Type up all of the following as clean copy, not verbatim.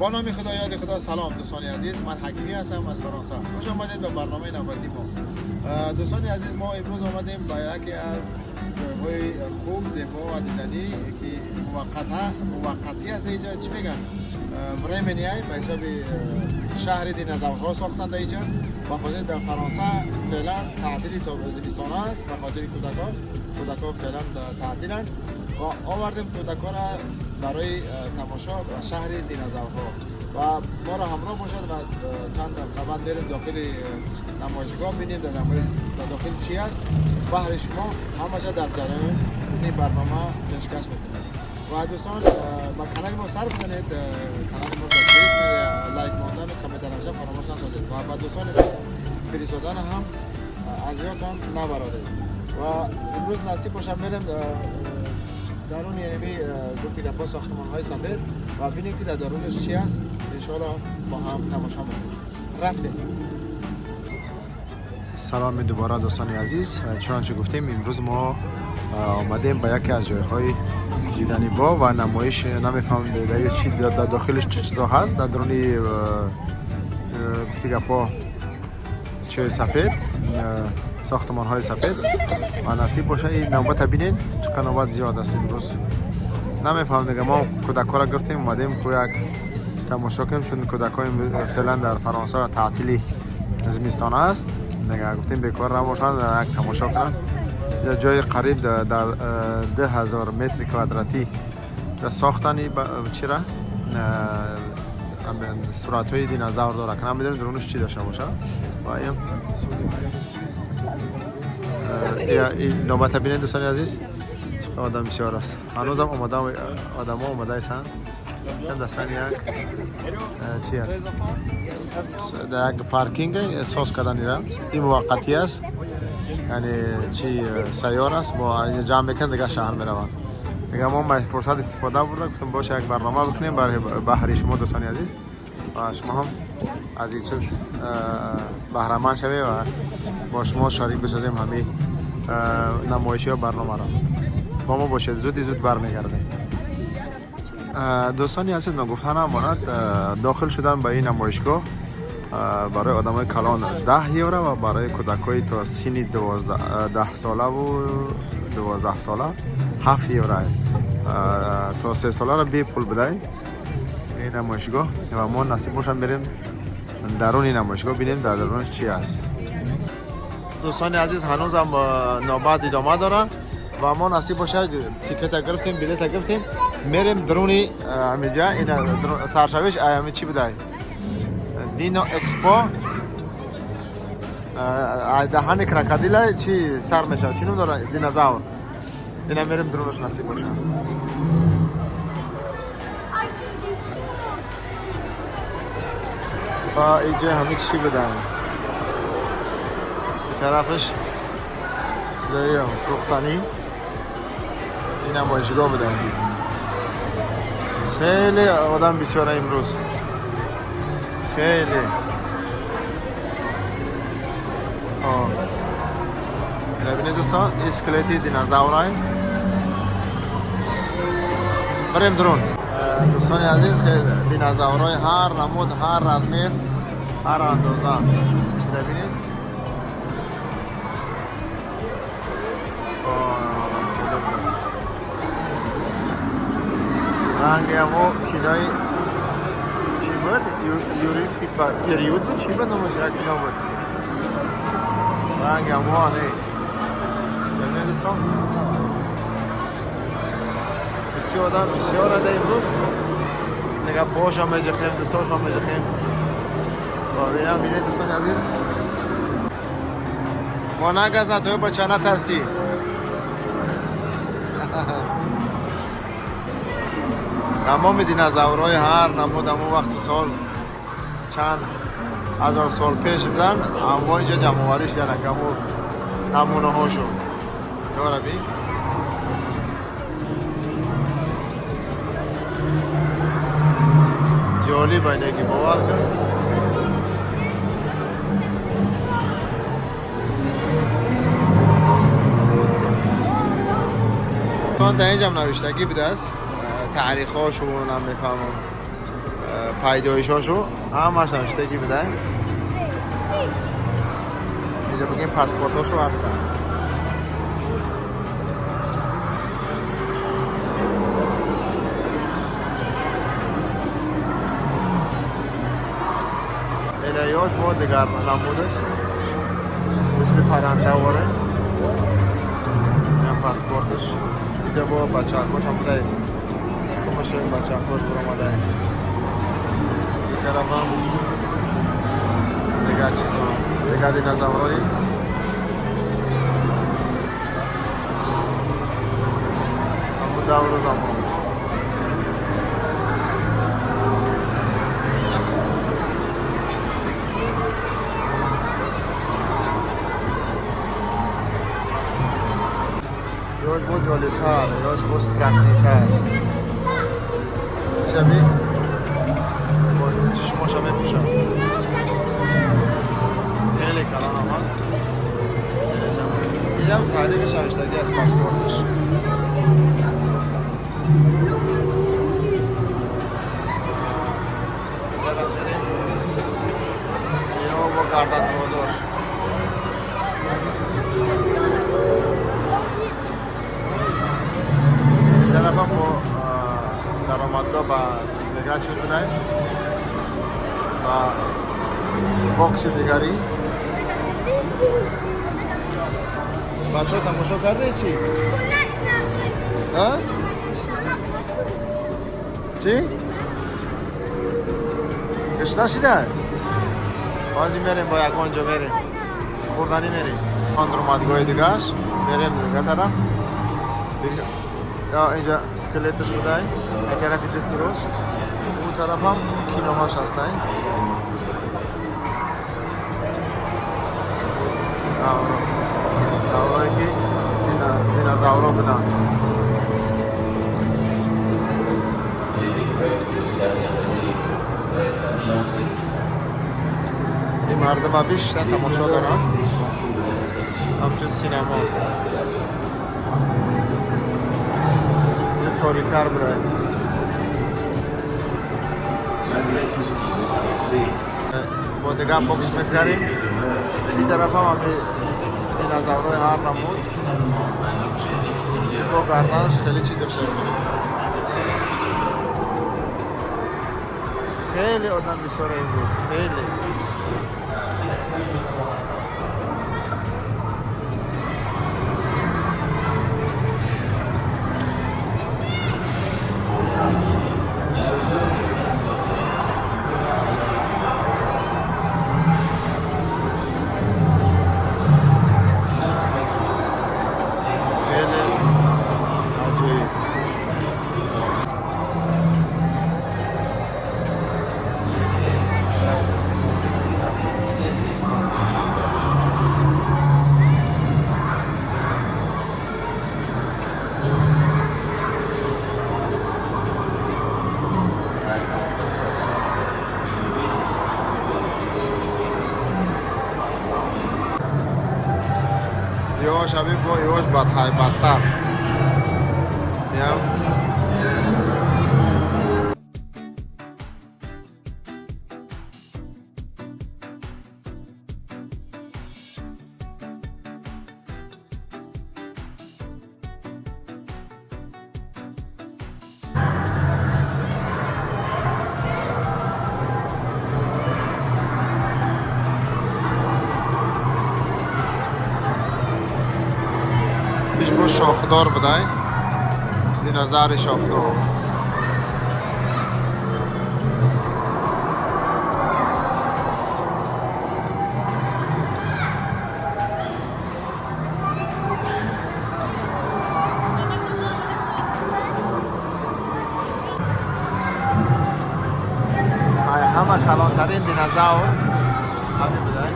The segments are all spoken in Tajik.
Бо номи Худо, ёди Худо. Салом, дӯстони азиз, ман Ҳакимӣ ҳастам аз Фаронса. Хуш омадед ба барномаи навбатии мо. Дӯстони азиз, мо имрӯз омадем ба яке аз ҷойҳои хуб, зебо ва диданӣ, ки муваққатӣ аст. Инҷа чӣ мегӯянд, временный, ба ҳисоби шаҳри динозаврҳо сохтанд инҷа, ба хотир дар Фаронса феълан таътили зимистона аст. Ба хотири кӯдакҳо, кӯдакҳо феълан таътиланд ва овардем кӯдакҳоро барои тамошо ба шаҳри динозаврҳо ва моро ҳамроҳ бошад ва чанд дақиқа баъд мерем дохили намоишгоҳ, бинем дар дохил чӣ аст. Баҳри шумо ҳамаша дар ҷараёни барнома пешкаш мекунем. Ва дӯстон, ба канали мо сар бизанед, канали мо дастгирӣ кунед, лайк мондан, комментар навиштан фаромӯш насозед ва ба дӯстони худ фиристодан ҳам аз ёдтон набароред. Ва имрӯз насиб бошад, мерем даруни яъне гуфти гапҳо сохтмонҳои сафед ва бинем, ки дар дарунаш чӣ аст. Иншоалло, бо ҳам тамошо мекунем. Рафтем. Саломи дубора, дӯстони азиз. Чунончи гуфтем, имрӯз мо омадем ба яке аз ҷойҳои диданибо ва намоиш. Намефаҳмам, чи дар дохилиш, чӣ чизо ҳаст дар даруни гуфти гапҳо чои сафед, сохтмонҳои сафед. Ва насиб боша, ин навбата бинед, чӣ қадр навбат зиёд аст имрӯз. Намефаҳмам дига, мо кӯдакҳоро гирифтем, омадем ку як тамошо кунем, чун кӯдакҳо феълан дар Фаронса таътили зимистона аст. Дига гуфтем, бекор набошанд, як тамошо кунанд. Ҷои қариб дар 2000 метри квадратӣ сохтани чира суратҳои динозавр дорад. Намедонем, дарунаш чӣ дошта бошад. Ва ин навбата бинед, дӯстони азиз, одам бисёр аст. Ҳанӯзам омода, одамо омодаистанд. Дастан як чи аст, як паркинг соз карданира. Ин муваққатӣ аст, яъне чи сайёр аст, бо ҷамъ мекунанд, дигар шаҳр мераванд. Дига мо фурсат истифода бурда, гуфтам, боша, як барнома бикунем баҳри шумо, дӯстони азиз, ва шумо ҳам аз ин чиз баҳраманд шавед ва бо шумо шарик бисозем ҳамин намоиши ё барномаро. Бо мо бошед, зуди зуд бармегардем. Дӯстони азиз, ногуфта намонад, дохил шудан ба ин намоишгоҳ барои одамои калон 10 евро ва барои кӯдакҳои то синни 10 солаву 12 сола 7 евро, то 3 соларо бепул будай ин намоишгоҳ. Ва мо насиб бошад, мерем даруни намоишгоҳ, бинем, дар дарунаш чи аст. Дӯстони азиз, ҳанӯзам навбат идома дорад ва мо, насиб бошад, тикета гирифтем, билета гирифтем, мерем даруни ҳамиҷа. Ин саршавиш ҳами чӣ будай, Дино Экспо, даҳани крокодила чи сар мешавад, чӣ ном дорад, динозавр. Ина мерем дарунаш, насиб бошад. Ва инҷа ҳами чӣ будан, тарафаш чизои фурӯхтанӣ. Ин намоишгоҳ буда. Хеле одам бисёра имрӯз, хеле. Ина бинед, дӯстон, ин скелети динозаврай. Барем дурун. Дӯстони азиз, динозаврҳои ҳар намуд, ҳар размер, ҳар андоза. Ина бинед. Ранги ҳамо кинои чӣ буд, юрийский период буд, чӣ буд номаш, як кино буд, ранги ҳамо ане. Бибинед, дӯстон, бисёр одам, бисёр ада имрӯз. Дига пошам меҷахем, дастошам меҷахем. Бинам, бинед, дӯстони азиз, мо нагазад, той бача, натарсӣ. Тамоми динозаврҳои ҳар намуд, ҳамон вақти сол, чанд ҳазор сол пеш будан, амво инҷа ҷамъоварӣ шудан, ҳамо намунаҳошон. Ёраби, ҷолиб айнаки, бовар кун. Та инҷам навиштагӣ будааст, таърихҳошо намефаҳмам. Пайдоишҳошу ҳамаш навиштагӣ будай. Инҷа бигем, паспортҳошу ҳастанд. Элаёш бо дигар намудаш, мисли паррандавора. Инам паспорташ. Инҷа бо бачакош омадай, тухмаш бачакош биромадай. Ин тарафам дигар чизо, дигар динозаврҳои ҳамун давру замон. Ёш бо ҷолибтар, ёш бо страшнитар. Шаби бо чишмоша мепӯшам. Хеле калонам аст. Инам таърихаш навиштагӣ аз паспорташ. Тараф мерем. Ино бо гарданбозош. Ин тарафам бо даромадгоҳ ба дигар чиз будай, ба бокси дигарӣ. Бачаҳо, тамошо кардаи чӣ? А? Чӣ? Гушна шидай? Ҳозир мерем, бо ягон ҷо мерем. Хӯрданӣ мерем. Даромадгоҳи дигаш мерем, дигар тараф. Я инҷа скелеташ будай, як тарафи дасти рост. Он тарафам киноҳош ҳастай. Даврое ки динозаврҳо буданд. Les découvertes de ces dernières années restent un bilan saisissant. Ин мардума бишта тамошо доранд. Des champions de la natation, Ҳамчун синемо. des installations. Ин торикар будай. Malgré tout ce qu'ils ont traversé, Бо дигар бокс мегзарем. Ин тарафам ҳами динозаврҳои ҳар намуд. finalement un objet d'extérieur Бо гарданаш хеле чӣ дошта. À cette période de jeûne. Хеле одам бисёре имрӯз, хеле. Adapté au savoir. Хеле аҷоиб. Chasse sont écoutées par des dizaines d'espèces de dinosaures. Ёш ҳами бо ёш бадҳайбаттар. Ям иш бо шохдор будай, динозаври шохдор. Ай ҳама калонтарин динозавр ҳамин будай.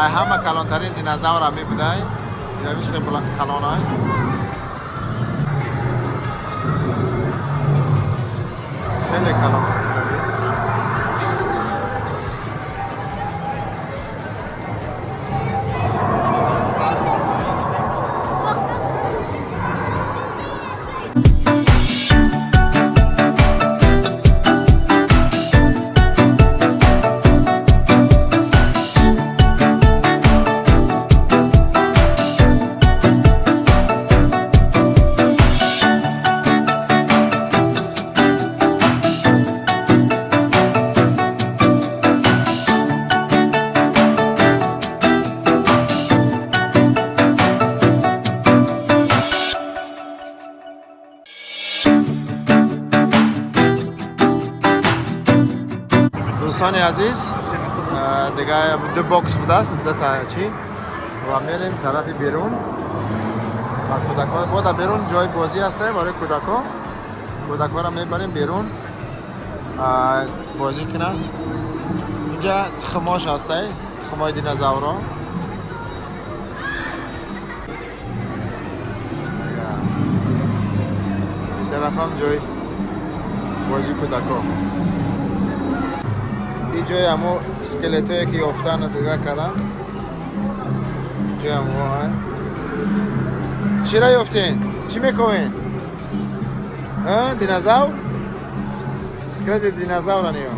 Ай ҳама калонтарин динозавр ҳамин будай. Инамиш хеле калонай. Хеле калон аст инами. Дӯстони азиз, дига ду бокс будааст, дута чӣ, ва мерем тарафи берун ва кӯдакҳо бо дар берун ҷои бозӣ ҳастем барои кӯдакҳо. Кӯдакҳоро мебарем берун бозӣ кунанд. Инҷа тухмош ҳастай, тухмои динозавро. Ин тарафам ҷои бозии кӯдакҳо. Ин ҷои ҳамо скелетое ки ёфтан дига кардан, ҷои ҳамо. Чира ёфтен? Чӣ мековен? Динозавр, скелети динозавра ниё.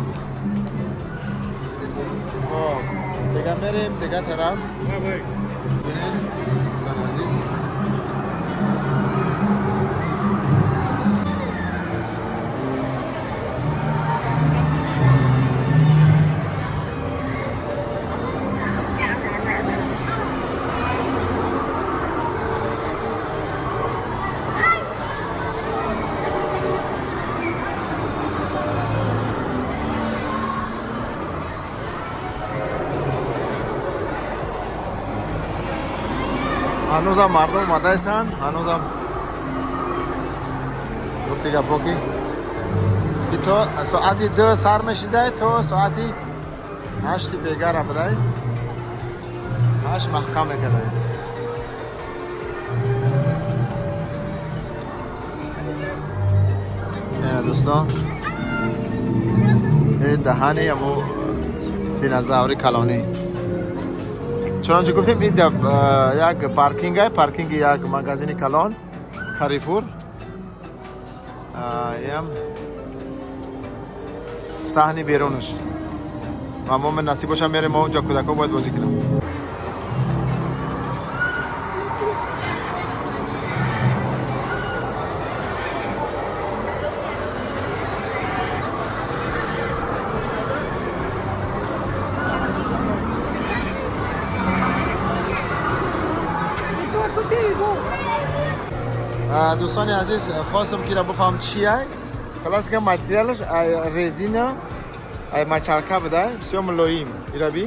Хоб, дига мерем дига тараф. Бинед, дӯстони азиз. Ҳанӯзам мардум омадаистанд, ҳанӯзам гуфти гапо ки то соати 2 сар мешидай, то соати 8 бегара будай, 8 маҳкам мекардай. Ина дӯстон, ин даҳани ҳамо динозаври калонӣ. Чунончи гуфтем, ин як паркинг, паркинги як магазини калон Карифур. Ям саҳни берунаш ва мо насиб бошам мерем мо онҷо, кӯдакҳо бояд бозӣ кунам. Дӯстони азиз, хостам ки ра бифаҳмам чия. Халас ка материалаш ай резина, ай мочалка буда, бисёр мулоим. Ираби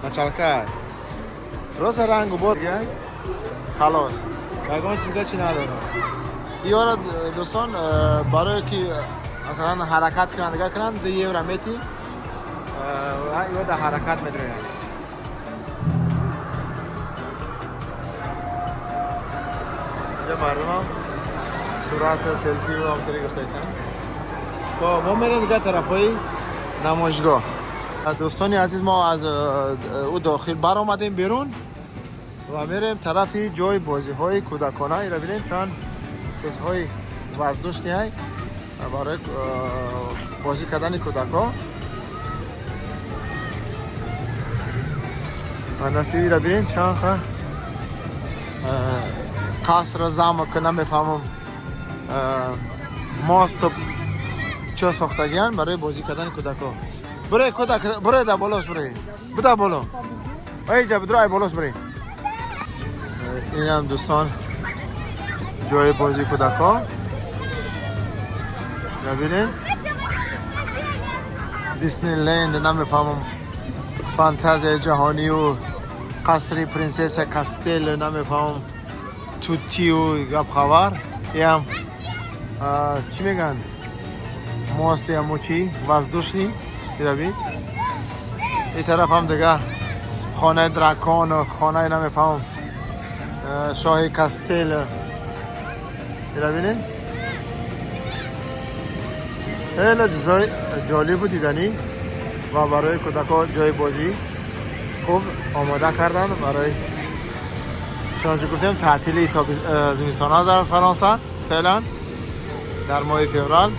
мочалка роса рангу бор, халос, ягон чизга чи надорам. Иёра дӯстон, барое ки масалан ҳаракат кунанд, дига кунанд, 2 евро мети, ё дар ҳаракат медроянд. Инҷа мардумам сурат селфи ҳамтари гирифтаистанд. Хоб, мо мерем дига тарафҳои намоишгоҳ. Дӯстони азиз, мо аз ӯ дохил баромадем берун ва мерем тарафи ҷои бозиҳои кӯдакона. Ира бинем, чанд чизҳои воздушный барои бозӣ кардани кӯдакҳо. Ва насибира бинем, чанд қаср, замок, намефаҳмам, мосту чо сохтагиян барои бозӣ кардани кӯдакҳо. Буре, кӯдак, буре, да болош буре, буда боло, айҷа бидро, ай болош буре. Инам дӯстон ҷои бозии кӯдакҳо. Бибинем, Дисниленд, намефаҳмам, фантазияи ҷаҳонию қасри принсесса Кастел, намефаҳмам, тутию гапхабар. Иам чӣ мегӯянд, мости амо чӣ воздушный ираби. Ин тараф ҳам дига хонаи дракон, хонаи намефаҳмам шоҳи Кастел. Ира бинед, хеле чизҳои ҷолибу диданӣ ва барои кӯдакҳо ҷои бозӣ хуб омода карданд барои, чунончи гуфтем, таътили зимистона дар Фаронса феълан дар моҳи феврал.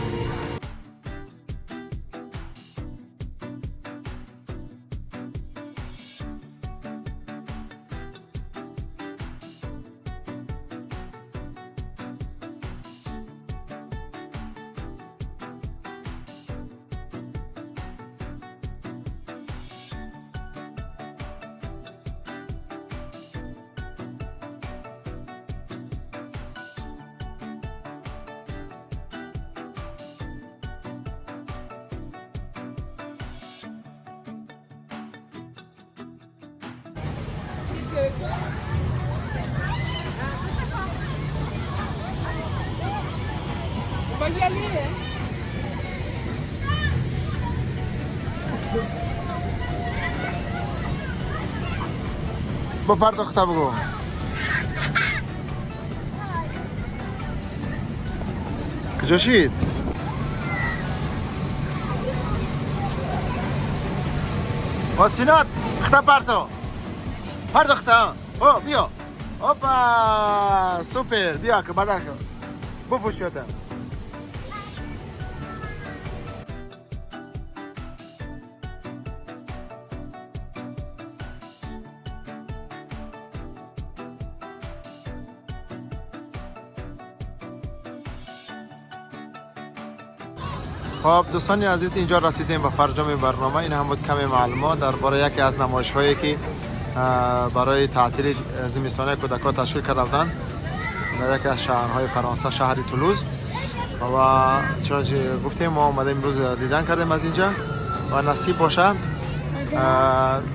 On va y aller, hein. با پرداخته بگو. کجا شید؟ با سینا خطا پرتو پرداخته. او بیا، اوپا، سوپر. بیا که بدر کن بپوشیاتم. خب دوستان عزیز، اینجا رسیدیم به فرجام برنامه. این هم بود کمی معلومات درباره یکی از نمایش هایی که برای تعطیل زمستانه کودکان تشکیل کرده بودند در یکی از شهرهای فرانسه، شهر تولوز. و چنانچه گفتیم ما آمدیم امروز دیدن کردیم از اینجا و نصیب باشه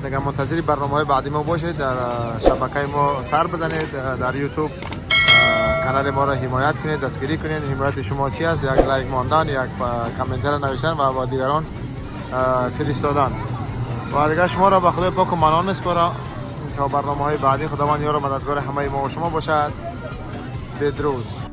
دیگه منتظر برنامه های بعدی ما باشید. در شبکه ما سر بزنید، در یوتیوب کانال ما را حمایت کنید، دستگیری کنید. حمایت شما چی است؟ یک like ماندن، یک کامنت را نوشتن و با دیگران فرستادن. و دیگه شما را به خدای پاک و منان میسپارم تا برنامه های بعدی. خداوند یار و مددگار همه ما و شما باشد. بدرود.